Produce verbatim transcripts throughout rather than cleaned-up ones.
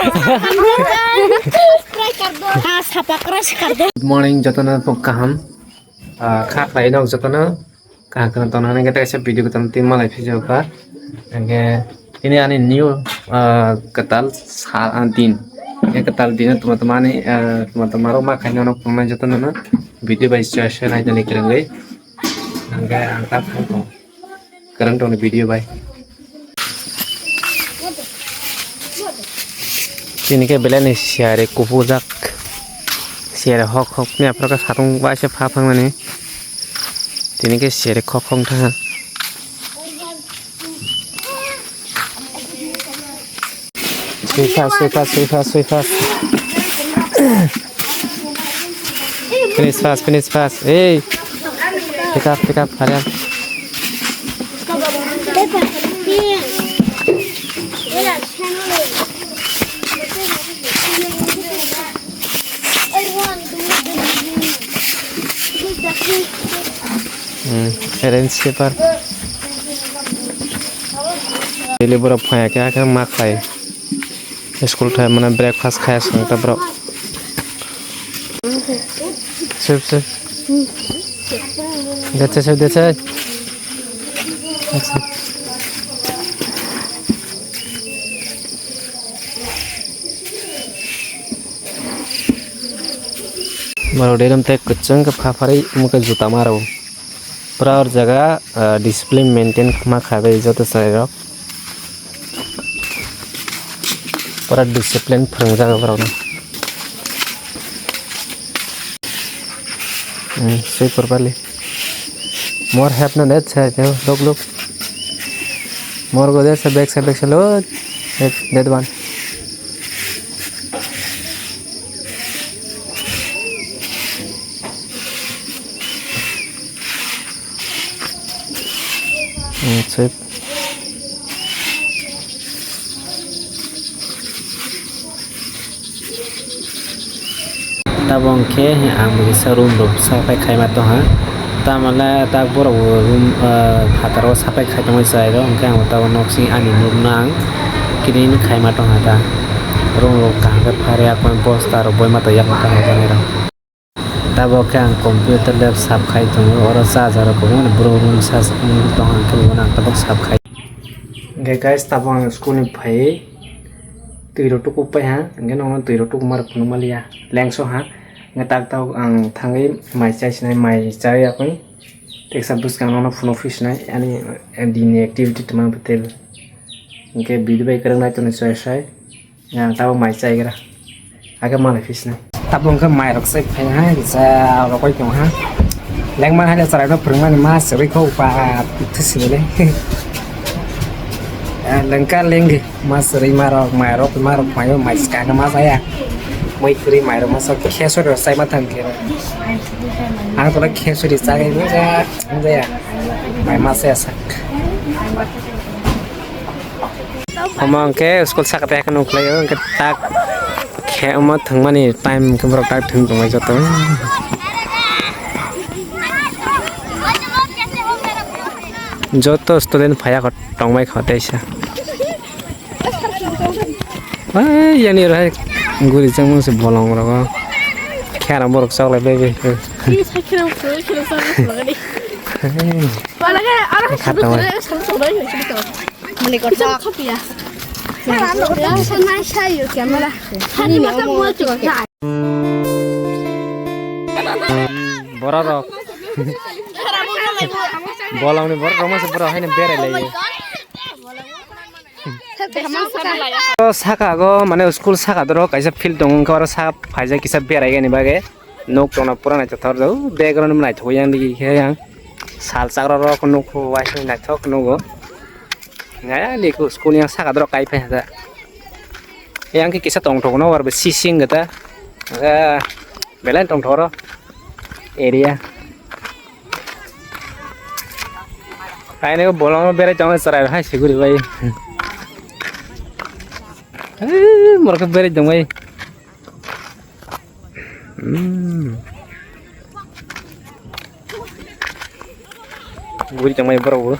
Good morning, jotono kaham. Ah, kha khlai nok jotono. Kaham kaham tongna hwnwi khe teisa video kwtal twi malai phijokha. Hwnkhe tini ani new, ah, kwtal sa, ah, din. Hwnkhe kwtal dino tuma tuma ani, ah, tuma tuma rok ma khaina nok tongnai jotono video bai share share nai tongni kwrwngwi. Hwnkhe ang ta phone tong. Kwrwng tongni video bai. Tini khe belai ni siyari kupujak. Siyari hok hok ni aphuru khe satung waisa pha phangmani. Tini khe siyari khok khong thangha. Sui fast, sui fast, sui fast, sui fast. Finish fast, finish fast. Hey. Pick up, pick up, hurry up. Hmm, arrange paper. Daily borok phai khe, khe ma khlai. School time mane breakfast khaya song ta borok. Sip, sip. Dechai, sip, dechai. Borok derom tei kwchwng khe pha pharwi omo khe juta ma rw. Pura o jaga, ah, discipline maintain ma kha bai joto chwrai rok. Pura discipline phwrwngjak borok no. Hmm, swi pur bali. More help no net sir, look, look. More go there, sir, back side, back side, look. That, that one. Hmm, sip. Tabok hwnkhe ang bo kisa room rok sapai khaima tongha. Tamole tak borok bo room, ah, phataro sapai khai tongwi chwrai rok, hwnkhe ang bo tabok nok simi ani nukno ang clean khaima tongha ta. Room rok kaham khe pharwi, akon bosta rok boima twi yakno ta hwnwi rok. Tabok khe ang computer lab sap khai tongo, oro charger rok kwbangma borok room sa wng tong, ang khe bono ang tabok sap khai. Hwnkhe guys, tabok ang school ni phaiwi twi rok tukup pai ha, hwnkhe nokno twi rok tukuma rok phunuk maliya, lengso ha. Hwnkhe tak tabok ang thangwi mai chai sinai, mai chai yakwi teksa bwskang nokno phunuk phi sinai ani, eh, dinni activity tongmani table. Hwnkhe video bai kwrwng nai tongni chwrai sai. Yang tabok mai chaigra. Ake malai phisna. Tabok wngkha mai rok sai phai hai, ja rokoi tong ha. Lengma hai chwrai no phwrwngmani ma sirwi kho pa thisi bele. Lengka lenggi ma sirwi ma rok, mai rok, ma rok phai mai ska ma saya. Moi kri mai rok ma sa khe so ro sai ma thang khe. Ang to khe so ri sai ma ja, ma ja ya. Mai ma saya sak. Omo hwnkhe school saka tei haikhe nukhlaio, hwnkhe tak khe omo thwngmani time hwnkhe borok tak thwng tongmani joto. Joto student phaiya kho tongmai kho teisa. Ai, yani oro hai guri changmani se bolong rogo. Khera borok chaklai bai bai. Khatama. Borok rok. Bolongni borok rok masa borok haino berai lai. O saka go mane school saka doro kaisa field tongo, wngkha oro saka phaijak kisa berai gani bagwi. Nok tongna pura naithothok, o background naithok yang digi khe yang sal chagra rok nukho, uaisuk naithok nugo. Naya liku school yang saka dorok kai phai hada. Yang khe kisa tongthok no warbe sising gata. Belai tongthok oro area. Kainwi bolong berai tong chwrai hai siguri bai. Morok berai tong bai. Hmm. Guri tongmani borok bo.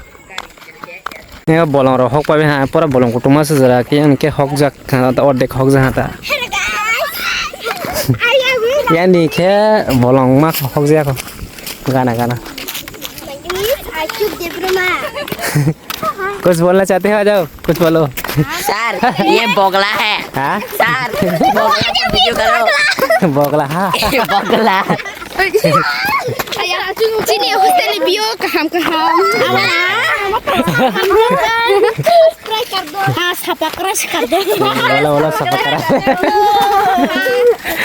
Bolong rok hok pabi ha, pura bolong kutung ma sujara, ke yang ke hok jak, ordek hok jak ha ta. Yani khe bolong ma hok jak ko. Gana, gana. कुछ बोलना चाहते हो? आ जाओ, कुछ बोलो। सर, ये बोगला है। हाँ? सर, बोगला को वीडियो करो। बोगला, हाँ। बोगला। Chini hostel ni bio kaham kaham. Ha, sapakra sikardo. Wala, wala, sapakra.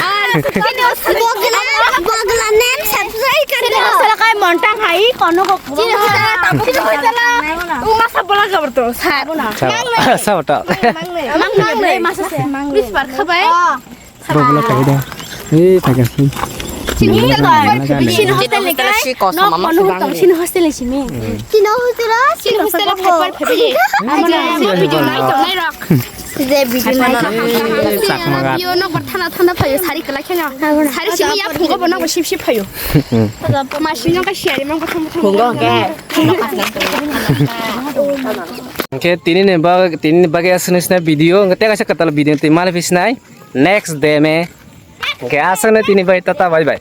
Ar chini hostel ni bogla, bogla nem subscribe kardo. Chini hostel kai montang hai, kono ko. Chini hostel tabu chini hostel. Uma sa bola gabar to, sa. Sa, sa wata. Mang, mang, mang, mang, masa se, mang. Please, bar khabai. Bogla kai da. Eh, pakai sih. Sini hostel ni kai. Sini hostel ni simi. Sini hostel ni simi. Sini hostel ni phaipai. Aja, no video nai to nai rok. Je video nai. Eh, sakma ga. Yo no thana thana phayo sari kala kheno. Sari simi ya phungo bono sip sip phayo. Ma sino ka share mang ko thum thum. Phungo ke. Oke, tini ni bag, tini ni bag ya sini sini video, ngetek asa katal video, tini malah bisnai. Next day me. Oke, asal na tini bye, tata, bye bye.